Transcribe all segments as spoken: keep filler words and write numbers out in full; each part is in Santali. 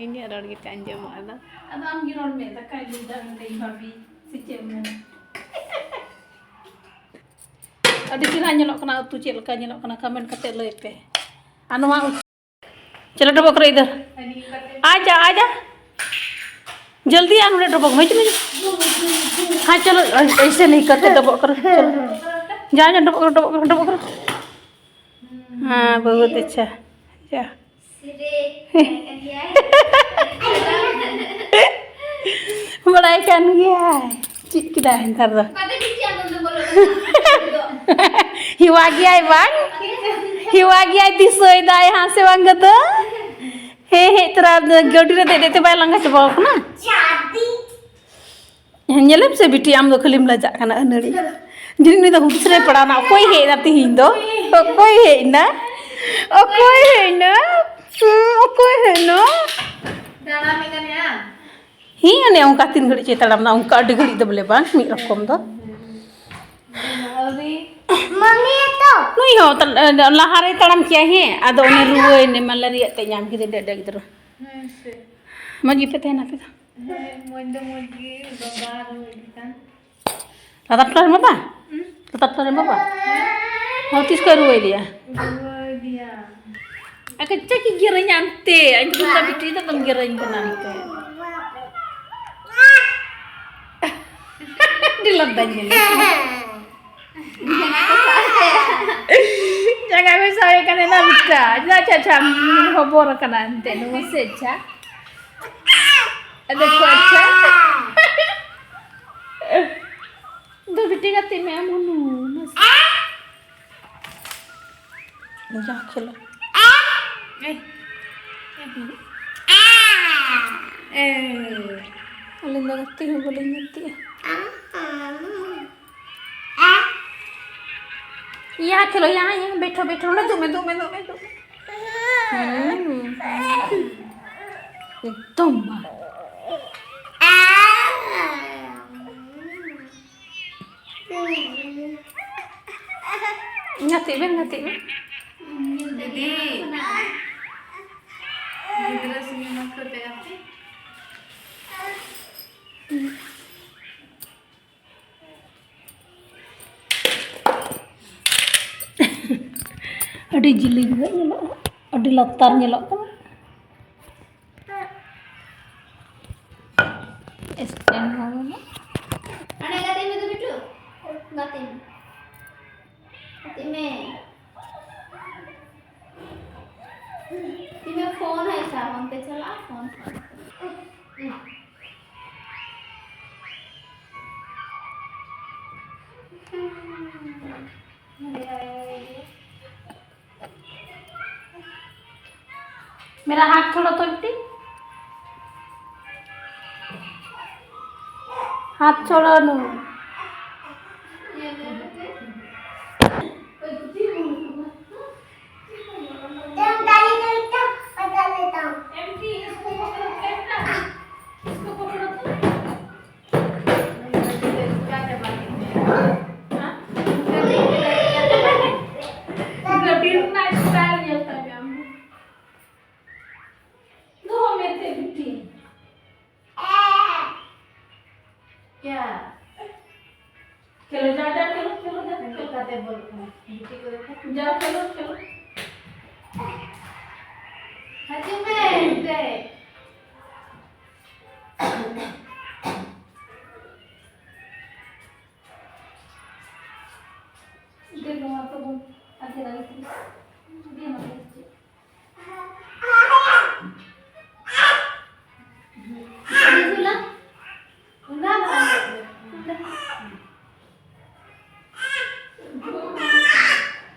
ᱤᱧᱟᱹᱜ ᱨᱚᱲ ᱜᱮᱯᱮ ᱟᱸᱡᱚᱢᱚᱜᱼᱟ ᱫᱚ᱾ ᱟᱫᱚ ᱟᱢ ᱜᱮ ᱨᱚᱲ ᱢᱮ, ᱫᱟᱠᱟᱭ ᱞᱟᱹᱭᱫᱟ ᱢᱮᱱᱛᱮ ᱤᱧ ᱵᱷᱟᱵᱤ, ᱥᱮ ᱪᱮᱫ ᱮᱢ ᱢᱮᱱᱟ? ᱟᱹᱰᱤ ᱪᱮᱦᱨᱟ ᱧᱮᱞᱚᱜ ᱠᱟᱱᱟ ᱩᱛᱩ, ᱪᱮᱫ ᱞᱮᱠᱟ ᱧᱮᱞᱚᱜ ᱠᱟᱱᱟ, comment ᱠᱟᱛᱮ ᱞᱟᱹᱭ ᱯᱮ᱾ ᱟᱨ ᱱᱚᱣᱟ ᱩᱛᱩ, ᱪᱚᱞᱚ ᱰᱚᱵᱚᱜ ᱨᱮ ᱤᱫᱷᱟᱨ᱾ ᱟᱡᱟ, ᱟᱡᱟ᱾ ᱡᱚᱞᱫᱤ ᱟ, ᱱᱚᱰᱮ ᱰᱚᱵᱚᱜ ᱢᱮ, ᱦᱤᱡᱩᱜ ᱢᱮ, ᱦᱤᱡᱩᱜ ᱢᱮ᱾ ᱦᱮᱸ, ᱪᱚᱞᱚ, ᱟᱭ-, ᱟᱭᱥᱮ ᱱᱟᱦᱤ ᱠᱟᱨᱛᱮ ᱰᱚᱵᱚᱜ ᱠᱚᱨᱚ, ᱪᱚᱞᱚ᱾ ᱡᱟ, ᱡᱟ, ᱰᱚᱵᱚᱜ ᱠᱚᱨᱚ, ᱰᱚᱵᱚᱜ ᱠᱚᱨᱚ, ᱰᱚᱵᱚᱜ ᱠᱚᱨᱚ᱾ ᱦᱮᱸ, ᱵᱚᱦᱩᱛ ᱟᱪᱪᱷᱟ᱾ ᱡᱟ᱾ ᱵᱟᱲᱟᱭ ᱠᱟᱱ ᱜᱮᱭᱟᱭ᱾ ᱪᱮᱫ ᱠᱮᱫᱟᱭ ᱱᱮᱛᱟᱨ ᱫᱚ᱾ ᱦᱮᱣᱟ ᱜᱮᱭᱟᱭ ᱵᱟᱝ? ᱦᱮᱣᱟ ᱜᱮᱭᱟᱭ, ᱫᱤᱥᱟᱹᱭ ᱫᱟᱭ, ᱦᱮᱸ ᱥᱮ ᱵᱟᱝ ᱜᱚ ᱫᱚ? ᱦᱮᱸ, ᱦᱮᱡ ᱛᱚᱨᱟ ᱜᱟᱹᱰᱤ ᱨᱮ ᱫᱮᱡ ᱫᱮᱡ ᱛᱮ ᱵᱟᱭ ᱞᱟᱸᱜᱟ ᱪᱟᱵᱟᱣ ᱠᱟᱱᱟ? ᱦᱮᱸ, ᱧᱮᱞᱮᱢ ᱥᱮ ᱵᱤᱴᱤ, ᱟᱢ ᱫᱚ ᱠᱷᱟᱹᱞᱤᱢ ᱞᱟᱡᱟᱜ ᱠᱟᱱᱟ ᱟᱹᱱᱟᱹᱲᱤ᱾ ᱡᱟᱹᱱᱤᱡ ᱱᱩᱭ ᱫᱚ ᱦᱩᱫᱤᱥ ᱨᱮᱭ ᱯᱟᱲᱟᱣᱱᱟ, ᱚᱠᱚᱭ ᱦᱮᱡ ᱮᱱᱟ ᱛᱤᱦᱤᱧ ᱫᱚ? ᱚᱠᱚᱭ ᱦᱮᱡ ᱮᱱᱟ? ᱚᱠᱚᱭ ᱦᱮᱡ ᱮᱱᱟ? ᱦᱩᱸ, ᱚᱠᱚᱭ ᱦᱮᱡ ᱮᱱᱟ? ᱫᱟᱬᱟᱱ ᱮ ᱜᱟᱱᱮᱜᱼᱟ? ᱦᱮᱸ, ᱚᱱᱮ ᱚᱱᱠᱟ ᱛᱤᱱ ᱜᱷᱟᱹᱲᱤᱡ ᱪᱚᱭ ᱛᱟᱲᱟᱢ ᱮᱫᱟ, ᱚᱱᱠᱟ ᱟᱹᱰᱤ ᱜᱷᱟᱹᱲᱤᱡ ᱫᱚ ᱵᱚᱞᱮ ᱵᱟᱝ, ᱢᱤᱫ ᱨᱚᱠᱚᱢ ᱫᱚ᱾ ᱟᱹᱣᱨᱤ᱾ ᱢᱟᱢᱤ ᱮᱛᱚ᱾ ᱱᱩᱭ ᱦᱚᱸ ᱛᱟ-, ᱞᱟᱦᱟ ᱨᱮᱭ ᱛᱟᱲᱟᱢ ᱠᱮᱭᱟ, ᱦᱮᱸ, ᱟᱫᱚ ᱩᱱᱤ ᱨᱩᱣᱟᱹᱭᱮᱱᱟ, ᱢᱟᱞᱟᱨᱤᱭᱟ ᱛᱮ ᱧᱟᱢ ᱠᱮᱫᱮ ᱰᱮᱰ ᱜᱤᱫᱽᱨᱟᱹ᱾ ᱦᱮᱸ ᱥᱮ᱾ ᱢᱚᱡᱽ ᱜᱮᱯᱮ ᱛᱟᱦᱮᱱᱟ ᱟᱯᱮ ᱫᱚ? ᱦᱮᱸ, ᱢᱚᱡᱽ ᱫᱚ ᱢᱚᱡᱽ ᱜᱮ, ᱵᱟᱵᱟ ᱨᱩᱣᱟᱹ ᱤᱫᱤ ᱠᱟᱱ᱾ ᱞᱟᱛᱟᱨ ᱴᱚᱞᱟ ᱨᱮᱱ ᱵᱟᱵᱟ? ᱦᱩᱸ? ᱞᱟᱛᱟᱨ ᱴᱚᱞᱟ ᱨᱮᱱ ᱵᱟᱵᱟ? ᱦᱮᱸ᱾ ᱦᱚᱸ, ᱛᱤᱥ ᱠᱷᱚᱱ ᱨᱩᱣᱟᱹᱭᱮᱫᱮᱭᱟ? ᱨᱩᱣᱟᱹᱭᱮᱫᱮᱭᱟ᱾ ᱟᱠᱟ ᱪᱮᱫ ᱠᱤ ᱜᱮᱨᱮᱧᱟ ᱟᱱᱛᱮ? ᱟᱧ ᱫᱩᱧ ᱢᱮᱛᱟ ᱵᱤᱴᱤ ᱫᱚ ᱫᱚᱢ ᱜᱮᱨᱮᱧ ᱠᱟᱱᱟ ᱟᱱᱛᱮ᱾ ᱟᱹᱰᱤ ᱞᱟᱸᱫᱟᱧ ᱢᱮᱱᱟ᱾ ᱡᱟᱸᱜᱟ ᱠᱚᱭ ᱥᱟᱵᱮ ᱠᱟᱱᱟ ᱱᱟ ᱵᱤᱴᱟ᱾ ᱟᱪᱪᱷᱟ, ᱟᱪᱪᱷᱟ, ᱟᱪᱪᱷᱟ, ᱦᱚᱵᱚᱨ ᱟᱠᱟᱱᱟ ᱮᱱᱛᱮ, ᱱᱚᱣᱟ ᱥᱮ ᱟᱪᱪᱷᱟ᱾ ᱟᱫᱚ ᱠᱚ ᱟᱪᱪᱷᱟ᱾ ᱫᱩ ᱵᱤᱴᱤ ᱜᱟᱛᱮ ᱢᱮ ᱟᱢ ᱦᱚᱸ ᱱᱩᱱᱟᱹᱜ᱾ ᱡᱟ ᱠᱷᱮᱞᱟ᱾ ᱟᱹᱞᱤᱧ ᱫᱚ ᱜᱟᱛᱮ ᱦᱚᱸ ᱵᱟᱹᱞᱤᱧ ᱜᱟᱛᱮᱜᱼᱟ᱾ ᱭᱟ ᱠᱷᱮᱞᱳ, ᱭᱟ, ᱭᱟ, ᱵᱮᱴᱷᱳ, ᱵᱮᱴᱷᱳ, ᱱᱚᱰᱮ ᱫᱩᱜ ᱢᱮ, ᱫᱩᱜ ᱢᱮ, ᱫᱩᱜ ᱢᱮ, ᱫᱩᱜ ᱢᱮ᱾ ᱦᱩᱸ, ᱦᱩᱸ, ᱦᱩᱸ᱾ ᱮᱠᱫᱚᱢ ᱵᱟᱝ᱾ ᱜᱟᱛᱮᱜ ᱵᱮᱱ, ᱜᱟᱛᱮᱜ ᱵᱮᱱ᱾ ᱫᱤᱫᱤ᱾ ᱜᱤᱫᱽᱨᱟᱹ ᱥᱤᱱᱮᱢᱟ᱾ ᱟᱹᱰᱤ ᱡᱤᱞᱤᱧ ᱜᱮ ᱧᱮᱞᱚᱜᱼᱟ, ᱟᱹᱰᱤ ᱞᱟᱛᱟᱨ ᱧᱮᱞᱚᱜ ᱠᱟᱱᱟ᱾ ᱥᱴᱮᱱᱰ ᱦᱚᱸ ᱵᱟᱹᱱᱩᱜ᱾ ᱦᱟᱸᱰᱮ ᱜᱟᱛᱮᱜ ᱢᱮ ᱫᱩ ᱵᱤᱴᱩ, ᱜᱟᱛᱮᱜ ᱢᱮ, ᱜᱟᱛᱮᱜ ᱢᱮ᱾ ᱛᱤᱱᱟᱹᱜ ᱯᱷᱳᱱ ᱦᱟᱭ ᱥᱟ, ᱚᱱᱛᱮ ᱪᱟᱞᱟᱜᱼᱟ, ᱯᱷᱳᱱ ᱥᱟ᱾ मेरा हाथ छोड़ो तो बेटी, हाथ छोड़ो नू। ᱜᱟᱹᱰᱤ ᱨᱮᱱᱟᱜ style ᱧᱮᱞ ᱛᱟᱭ ᱢᱮ ᱟᱢ ᱫᱚ᱾ ᱫᱚᱦᱚ ᱢᱮ ᱛᱮ ᱵᱤᱴᱤ᱾ क्या? खेलो, जा, जा, खेलो, खेलो, जा, खेलो। ᱠᱟᱛᱮ ᱵᱚᱞ ᱠᱟᱱᱟ᱾ ᱵᱤᱴᱤ ᱠᱚ ᱫᱮᱠᱷᱟ᱾ जा, खेलो, खेलो। ᱦᱤᱡᱩᱜ ᱢᱮ, ᱱᱚᱛᱮ᱾ ᱫᱮ, ᱱᱚᱣᱟ ᱛᱟᱵᱚᱱ ᱟᱜᱮ ᱞᱟᱹᱜᱤᱫ ᱛᱮ᱾ ᱫᱮ, ᱱᱚᱛᱮ ᱦᱤᱡᱩᱜ᱾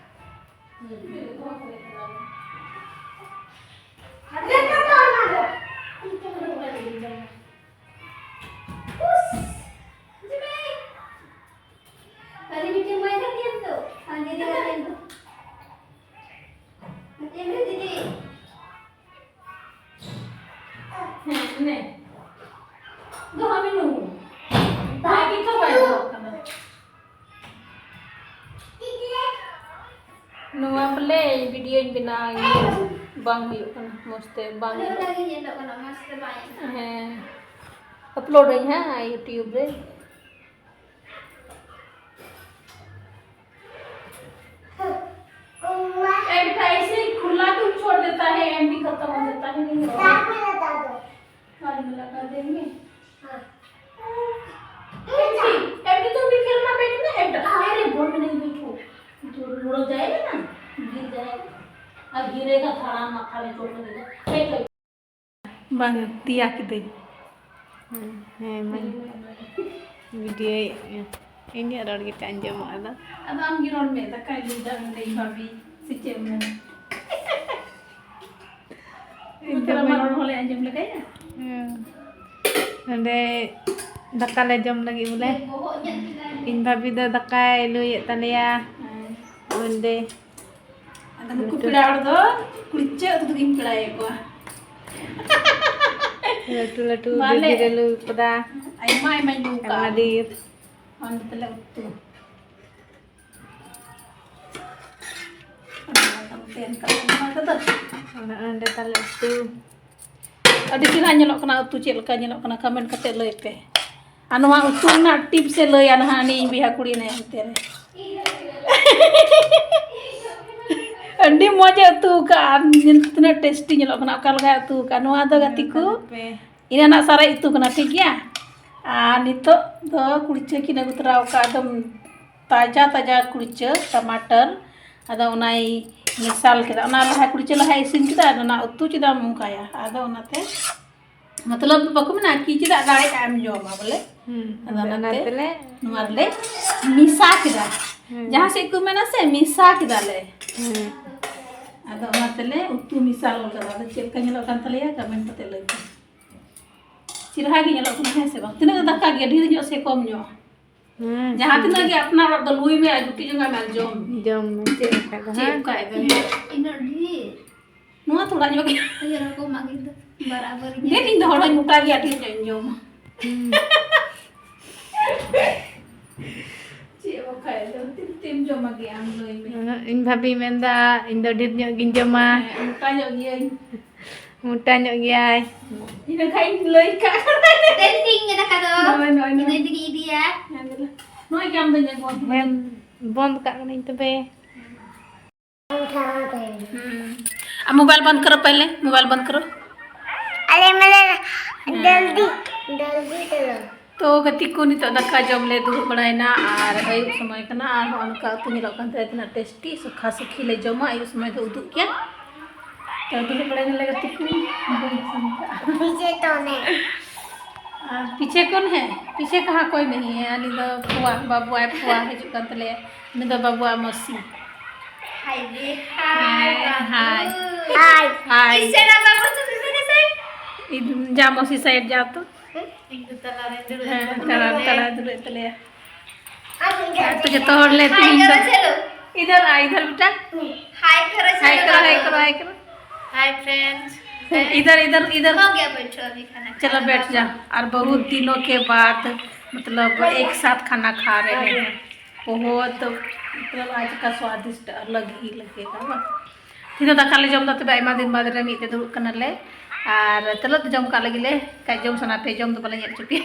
ᱠᱷᱟᱹᱞᱤ ᱢᱤᱫᱴᱮᱱ ᱵᱟᱭ ᱜᱟᱛᱮᱜ ᱟᱢ ᱛᱚ? ᱟᱢ ᱫᱤᱫᱤ ᱜᱟᱛᱮᱜ ᱟᱢ ᱛᱚ? ᱜᱟᱛᱮᱜ ᱟᱢ ᱨᱮ ᱫᱤᱫᱤ᱾ ᱦᱮᱸ, ᱱᱮ᱾ ᱫᱚ ᱦᱟᱢᱤ ᱱᱩ᱾ ᱛᱟᱦᱮᱸ ᱜᱮ ᱛᱚ ᱵᱟᱭ ᱫᱚᱦᱚ ᱠᱟᱱᱟ᱾ ᱱᱚᱣᱟ ᱵᱚᱞᱮ videoᱧ ᱵᱮᱱᱟᱣ ᱤᱧ᱾ ᱵᱟᱝ ᱦᱩᱭᱩᱜ ᱠᱟᱱᱟ, ᱢᱚᱡᱽ ᱛᱮ ᱵᱟᱝ ᱚᱱᱮ ᱧᱮᱞᱚᱜ ᱚᱱᱟ ᱜᱮ ᱧᱮᱞᱚᱜ ᱠᱟᱱᱟ, ᱢᱚᱡᱽ ᱛᱮ ᱵᱟᱝ ᱧᱮᱞᱚᱜ ᱠᱟᱱᱟ᱾ ᱦᱮᱸ, ᱟᱯᱞᱳᱰ ᱟᱹᱧ ᱦᱟᱸᱜ YouTube ᱨᱮ᱾ एक ढाई से खुला क्यों छोड़ देता है? एमडी खत्म हो जाता है, नहीं होता। बाद में लगा देंगे। हाँ। एमडी, एमडी तुम भी खेलना बैठ में, एमडी। अरे, बोल में नहीं बैठो। तो लुढ़क जाएगा ना, गिर जाएगा। अब गिरेगा, थाला माथा में चोट लगेगा। बैठो। ᱵᱟᱝ, ᱛᱮᱭᱟ ᱠᱤᱫᱟᱹᱧ᱾ ᱦᱮᱸ, ᱦᱮᱸ, ᱢᱟ᱾ ᱵᱷᱤᱰᱤᱭᱳᱭᱮᱫ ᱢᱮᱭᱟ᱾ ᱤᱧᱟᱹᱜ ᱨᱚᱲ ᱜᱮᱯᱮ ᱟᱸᱡᱚᱢᱚᱜᱼᱟ ᱫᱚ᱾ ᱟᱫᱚ ᱟᱢ ᱜᱮ ᱨᱚᱲ ᱢᱮ, ᱫᱟᱠᱟᱭ ᱞᱩᱭᱫᱟ ᱢᱮᱱᱛᱮ ᱤᱧ ᱵᱷᱟᱵᱤ, ᱥᱮ ᱪᱮᱫ ᱮᱢ ᱢᱮᱱᱟ? ᱤᱧ ᱱᱚᱛᱮ ᱨᱮ ᱵᱷᱟᱵᱤ ᱟᱢᱟᱜ ᱨᱚᱲ ᱦᱚᱸᱞᱮ ᱟᱸᱡᱚᱢ ᱞᱮᱜᱟᱭᱟ᱾ ᱦᱮᱸ᱾ ᱱᱚᱸᱰᱮ ᱫᱟᱠᱟ ᱞᱮ ᱡᱚᱢ ᱞᱟᱹᱜᱤᱫ ᱵᱚᱞᱮ᱾ ᱵᱚᱦᱚᱜ ᱧᱮᱞ ᱠᱮᱫᱟᱭ᱾ ᱤᱧ ᱵᱷᱟᱵᱤ ᱫᱚ ᱫᱟᱠᱟᱭ ᱞᱩᱭᱮᱫ ᱛᱟᱞᱮᱭᱟ᱾ ᱦᱮᱸ᱾ ᱚᱸᱰᱮ ᱟᱫᱚ ᱱᱩᱠᱩ ᱞᱟᱹᱴᱩ ᱯᱮᱲᱟ ᱦᱚᱲ ᱫᱚ ᱠᱩᱲᱪᱟᱹ ᱩᱛᱩ ᱛᱮᱜᱮᱧ ᱯᱮᱲᱟᱭᱮᱫ ᱠᱚᱣᱟ᱾ ᱞᱟᱹᱴᱩ ᱞᱟᱹᱴᱩ ᱵᱟᱞᱮ᱾ ᱫᱤᱫᱤ ᱨᱮ ᱞᱩ ᱠᱟᱫᱟ᱾ ᱟᱭᱢᱟ ᱟᱭᱢᱟᱧ ᱞᱩ ᱠᱟᱜᱼᱟ᱾ ᱟᱭᱢᱟ ᱰᱷᱮᱨ᱾ ᱚᱱᱟ ᱛᱮᱞᱮ ᱩᱛᱩ᱾ ᱚᱱᱟ ᱛᱟᱞᱮ ᱩᱛᱩ᱾ ᱟᱹᱰᱤ ᱪᱮᱦᱨᱟ ᱧᱮᱞᱚᱜ ᱠᱟᱱᱟ ᱩᱛᱩ, ᱪᱮᱫ ᱞᱮᱠᱟ ᱧᱮᱞᱚᱜ ᱠᱟᱱᱟ ᱠᱚᱢᱮᱱᱴ ᱠᱟᱛᱮ ᱞᱟᱹᱭ ᱯᱮ᱾ ᱟᱨ ᱱᱚᱣᱟ ᱩᱛᱩ ᱨᱮᱱᱟᱜ ᱴᱤᱯᱥ ᱮ ᱞᱟᱹᱭᱟ ᱱᱟᱦᱟᱜ ᱱᱤᱭᱟᱹ ᱵᱚᱭᱦᱟ ᱠᱩᱲᱤ ᱱᱟᱭ ᱦᱟᱱᱛᱮ ᱨᱮ᱾ ᱟᱹᱰᱤ ᱢᱚᱡᱽ ᱮ ᱩᱛᱩ ᱟᱠᱟᱫᱼᱟ᱾ ᱟᱨ ᱧᱮᱞ ᱛᱤᱱᱟᱹᱜ ᱴᱮᱥᱴᱤ ᱧᱮᱞᱚᱜ ᱠᱟᱱᱟ, ᱚᱠᱟ ᱞᱮᱠᱟᱭ ᱩᱛᱩ ᱟᱠᱟᱫᱼᱟ ᱱᱚᱣᱟ ᱫᱚ ᱜᱟᱛᱮ ᱠᱚ᱾ ᱯᱮ᱾ ᱮᱱᱟᱱᱟᱜ ᱥᱟᱨᱮᱡ ᱩᱛᱩ ᱠᱟᱱᱟ, ᱴᱷᱤᱠ ᱜᱮᱭᱟ᱾ ᱟᱨ ᱱᱤᱛᱚᱜ ᱫᱚ ᱠᱩᱲᱪᱟᱹ ᱠᱤᱱ ᱟᱹᱜᱩ ᱛᱚᱨᱟ ᱟᱠᱟᱫ, ᱮᱠᱫᱚᱢ ᱛᱟᱡᱟ ᱛᱟᱡᱟ ᱠᱩᱲᱪᱟᱹ, ᱴᱟᱢᱟᱴᱟᱨ᱾ ᱟᱫᱚ ᱚᱱᱟᱭ ᱢᱮᱥᱟᱞ ᱠᱮᱫᱟ, ᱚᱱᱟ ᱞᱟᱦᱟ ᱠᱩᱲᱪᱟᱹ ᱞᱟᱦᱟᱭ ᱤᱥᱤᱱ ᱠᱮᱫᱟ, ᱟᱫᱚ ᱚᱱᱟ ᱩᱛᱩ ᱪᱮᱫᱟᱜ ᱮᱢ ᱚᱱᱠᱟᱭᱟ? ᱟᱫᱚ ᱚᱱᱟᱛᱮ ᱢᱚᱛᱞᱚᱵ ᱵᱟᱠᱚ ᱢᱮᱱᱟ ᱠᱤ ᱪᱮᱫᱟᱜ ᱫᱟᱲᱮᱭᱟᱜ ᱮᱢ ᱡᱚᱢᱟ ᱵᱚᱞᱮ᱾ ᱦᱩᱸ, ᱟᱫᱚ ᱟᱫᱚ ᱚᱱᱟᱛᱮ ᱚᱱᱟᱛᱮᱞᱮ ᱱᱚᱣᱟ ᱨᱮᱞᱮ ᱢᱮᱥᱟ ᱠᱮᱫᱟ᱾ ᱦᱩᱸ᱾ ᱡᱟᱦᱟᱸ ᱥᱮᱫ ᱠᱚ ᱢᱮᱱᱟ ᱥᱮ ᱢᱮᱥᱟ ᱠᱮᱫᱟᱞᱮ᱾ ᱦᱩᱸ᱾ ᱟᱫᱚ ᱚᱱᱟ ᱛᱮᱞᱮ ᱩᱛᱩ ᱢᱮᱥᱟ ᱜᱚᱫ ᱠᱟᱫᱟ᱾ ᱟᱫᱚ ᱪᱮᱫ ᱞᱮᱠᱟ ᱧᱮᱞᱚᱜ ᱠᱟᱱ ᱛᱟᱞᱮᱭᱟ ᱠᱚᱢᱮᱱᱴ ᱠᱟᱛᱮ ᱞᱟᱹᱭ ᱯᱮ᱾ ᱪᱮᱨᱦᱟ ᱜᱮ ᱧᱮᱞᱚᱜ ᱠᱟᱱᱟ, ᱦᱮᱸ ᱥᱮ ᱵᱟᱝ? ᱛᱤᱱᱟᱹᱜ ᱫᱟᱠᱟ ᱜᱮᱭᱟ, ᱰᱷᱮᱨ ᱧᱚᱜ ᱥᱮ ᱠᱚᱢ ᱧᱚᱜ? ᱦᱩᱸ, ᱡᱟᱦᱟᱸ ᱴᱷᱤᱠ ᱛᱤᱱᱟᱹᱜ ᱜᱮ ᱜᱮᱭᱟ᱾ ᱟᱯᱱᱟᱨ ᱚᱲᱟᱜ ᱫᱚ ᱞᱩᱭ ᱢᱮ ᱟᱨ ᱡᱩᱴᱤ ᱡᱚᱝ ᱢᱮ ᱟᱨ ᱡᱚᱢ ᱢᱮ᱾ ᱡᱚᱢ ᱢᱮ, ᱪᱮᱫ ᱞᱮᱠᱟ ᱫᱚ ᱪᱮᱫ ᱦᱟᱸ? ᱚᱱᱠᱟ ᱮᱫᱚ? ᱤᱱᱟᱹᱜ ᱰᱷᱮᱨ? ᱱᱚᱣᱟ ᱛᱷᱚᱲᱟ ᱧᱚᱜ ᱜᱮ᱾ ᱤᱭᱟᱹ ᱨᱚᱠᱚᱢᱟᱜ ᱜᱮ ᱫᱚ, ᱵᱟᱨᱟᱵᱟᱹᱨᱤ ᱫᱮᱱ, ᱧᱚᱜ᱾ ᱤᱧ ᱫᱚ ᱦᱚᱲ ᱦᱚᱧ ᱢᱚᱴᱟ ᱜᱮᱭᱟ, ᱰᱷᱮᱨ ᱧᱚᱜ ᱤᱧ ᱡᱚᱢᱟ᱾ ᱦᱩᱸ᱾ ᱪᱮᱫ ᱦᱚᱸ ᱠᱷᱟᱡ ᱫᱚ ᱛᱤᱱ ᱛᱤᱱ ᱡᱚᱢᱟ ᱜᱮ ᱟᱢ ᱞᱟᱹᱭ ᱢᱮ᱾ ᱤᱧ ᱵᱷᱟᱵᱤᱧ ᱢᱮᱱᱫᱟ, ᱤᱧ ᱫᱚ ᱰᱷᱮᱨ ᱧᱚᱜ ᱜᱤᱧ ᱡᱚᱢᱟ᱾ ᱦᱮᱸ, ᱢᱚᱴᱟ ᱧᱚᱜ ᱜᱤᱭᱟᱹᱧ᱾ ᱢᱚᱴᱟ ᱧᱚᱜ ᱜᱮᱭᱟᱭ᱾ ᱤᱱᱟᱹ ᱠᱷᱟᱡ ᱤᱧ ᱞᱟᱹᱭ ᱠᱟᱜ ᱠᱟᱱᱟ᱾ ᱫᱮᱱ ᱴᱷᱤᱠ ᱜᱮ ᱫᱟᱠᱟ ᱫᱚ᱾ ᱱᱚᱜᱼᱚᱭ, ᱱᱚᱜᱼᱚᱭ, ᱤᱧ ᱱᱚᱜᱼᱚᱭ᱾ ᱟᱹᱰᱤ ᱜᱮᱧ ᱤᱫᱤᱭᱟ᱾ ᱦᱮᱸ, ᱫᱮᱞᱟ᱾ ᱱᱚᱜᱼᱚᱭ ᱜᱮ ᱟᱢ ᱫᱚᱧ ᱟᱹᱜᱩ ᱟᱢ ᱠᱟᱱᱟ᱾ ᱦᱮᱸ, ᱵᱚᱱᱫ ᱠᱟᱜ ᱠᱟᱹᱱᱟᱹᱧ ᱛᱚᱵᱮ᱾ ᱦᱩᱸ᱾ अब मोबाइल बंद करो पहले, मोबाइल बंद करो। अरे मेरे हाँ। जल्दी, जल्दी करो। तो गति को नितोग दका जम ले दुरुब बड़ायना और अयुब समय कना और हम का उतु ᱧᱮᱞᱚᱜ ᱠᱟᱱ ᱛᱟᱭᱟ ᱛᱤᱱᱟᱹᱜ टेस्टी ᱥᱩᱠᱷᱟ ᱥᱩᱠᱷᱤ ᱞᱮ ᱡᱚᱢᱟ ᱟᱭᱩᱵ समय ᱫᱚ ᱩᱫᱩᱜ ᱜᱮᱭᱟ। तो दुरुब बड़ाᱭ ᱱᱟᱞᱮ ᱜᱟᱛᱮ ᱠᱚ। पीछे तो नहीं। ᱟᱨ पीछे कौन है? पीछे कहाँ कोई नहीं है। ᱟᱹᱞᱤᱧ ᱫᱚ ᱯᱷᱩᱣᱟ, ᱵᱟᱹᱵᱩ ᱟᱭ ᱯᱷᱩᱣᱟ ᱦᱤᱡᱩᱜ ᱠᱟᱱ ᱛᱟᱞᱮᱭᱟ। ᱩᱱᱤ ᱫᱚ ᱵᱟᱹᱵᱩᱣᱟᱜ ᱢᱟᱹᱥᱤ। हाय रे, हाय, हाय। हाय। हाय। इससे ना बाबू, तुम मेरे साइड। ᱤᱫ-, जा मौसी साइड जा तो। ᱤᱧ ᱫᱚ ᱛᱟᱞᱟ ᱨᱮ ᱫᱩᱲᱩᱵ ᱦᱮᱸ, ᱠᱟᱱᱟ᱾ ᱛᱟᱞᱟ, ᱛᱟᱞᱟ ᱫᱩᱲᱩᱵ ᱛᱟᱞᱮᱭᱟ। ᱟᱨ ᱛᱚ ᱡᱚᱛᱚ ᱦᱚᱲ ᱞᱮ हाय ᱛᱮᱦᱮᱧ ᱫᱚ करो, चलो। इधर आ, इधर बेटा। हाय करो, हाय चलो, करो, हाय बाबू। करो, हाय करो। Hi friends. इधर, इधर, इधर। हो गया, बैठो अभी खाना चलो खाना। बैठ जा। और बहुत दिनों के बाद मतलब एक साथ खाना खा रहे हैं। बहुत मतलब आज का स्वादिष्ट अलग ही लगेगा ना। ᱛᱮᱦᱮᱧ ᱫᱚ ᱫᱟᱠᱟ ᱞᱮ ᱡᱚᱢ ᱮᱫᱟ, ᱛᱚᱵᱮ ᱟᱭᱢᱟ ᱫᱤᱱ ᱵᱟᱫᱽ ᱨᱮ ᱢᱤᱫ ᱛᱮ ᱫᱩᱲᱩᱵ ᱠᱟᱱᱟᱞᱮ᱾ ᱟᱨ ᱛᱟᱦᱞᱮ ᱫᱚ ᱡᱚᱢ ᱠᱟᱜ ᱞᱟᱹᱜᱤᱫ ᱞᱮ, ᱠᱟᱡ ᱡᱚᱢ ᱥᱟᱱᱟ ᱯᱮ, ᱡᱚᱢ ᱫᱚ ᱵᱟᱞᱮ ᱧᱮᱞ ᱦᱚᱪᱚ ᱯᱮᱭᱟ᱾